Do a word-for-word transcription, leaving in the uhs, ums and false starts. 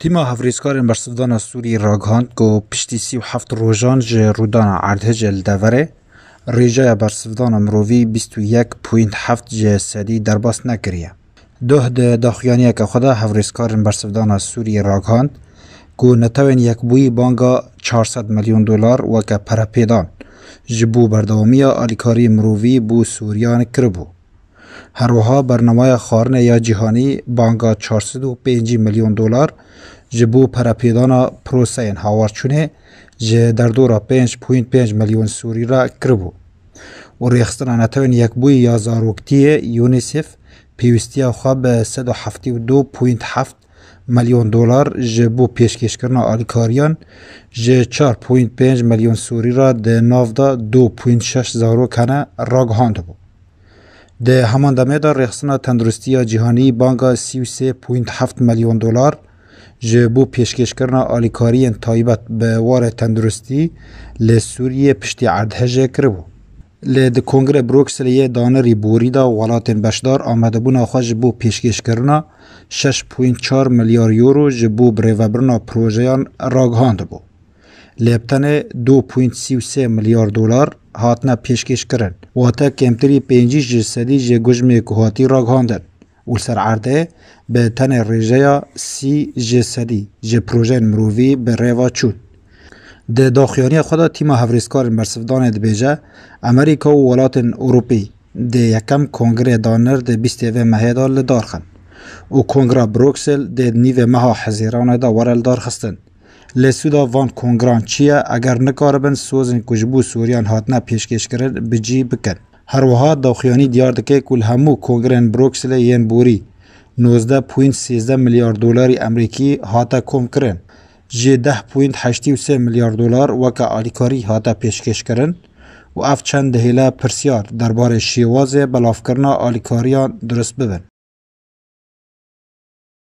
Tîma Hevrêzkarên Bersivdana Sûrî ragihand ku piştî sî û heft rojan ji rûdana erdhejê li deverê, rêjeya bersivdana mirovî bîst û yek point heft ji sedî derbas nekiriye. Doh di daxuyaniyeke xwe de Hevrêzkarên Bersivdana Sûrî ragihand ku Netewên Yekbûyî banga çar sed milyon dolar weke perepêdan ji bo berdewamiya alîkariyê mirovî bo Sûriyan kiribû. Her wiha Bernameya Xwarinê ya Cîhanî banga çar sed û pêncî milyon dolar ji bo perepêdana proseyên hawarçûnê ji derdora pênc point pênc milyon Sûrî re kiribû û Rêxistina Netewên Yekbûyî ya Zaroktiyê, UNICEF, pêwîstiya xwe bi sed û heftê û du point heft milyon dolar ji bo pêşkêşkirina alîkariyan ji çar point pênc milyon Sûrî re di nav de du point şeş zarok hene ragihandibû. Di heman demê de Rêxistina Tenduristiya Cîhanî banga sî û sê point heft milyon dolar ji bo pêşkêşkirina alîkariyên taybet bi warê tenduristî li Sûriyê piştî erdhejê kiribû. Lê di Kongre Brukselê yê danirî borî de welatên beşdar amadebûna xwe ji bo pêşkêşkirina şeş point çar milyar euro ji bo birêvebirina projeyan ragihandibû. Lê bi tenê du point sî û sê milyar dolar hatine pêşkêşkirin, wate kêmtirî pêncî ji sedî ji gujmê ku hatî ragihandin û li ser erdê bi tenê rêjeya sî ji sedî ji projeyên mirovî bi rêva çûn. Di daxuyaniya xwe de Tîma Hevrêzkarên Bersivdanê dibêje, Amerîka û welatên Ewropî dê yekem kongrê danir di bîstê vê mehê de li dar xin û Kongra Bruksel dê di nîvê meha Hezîranê de were li dar xistin. Lê sûda van kongran çi ye, eger nikaribin sozên ku ji bo Sûriyan hatine pêşkêşkirin bi cî bikin? Her wiha daxuyanî diyar dike ku li hemû kongrên Brukselê yên borî nozdeh point sêzdeh milyar dolarî Amerîkî hate komkirin. Jê deh point heştê û sê milyar dolar weke alîkarî hate pêşkêşkirin û ev çend dihêle pirsyar derbarê şêwazê belavkirina alîkariyan dirust bibin.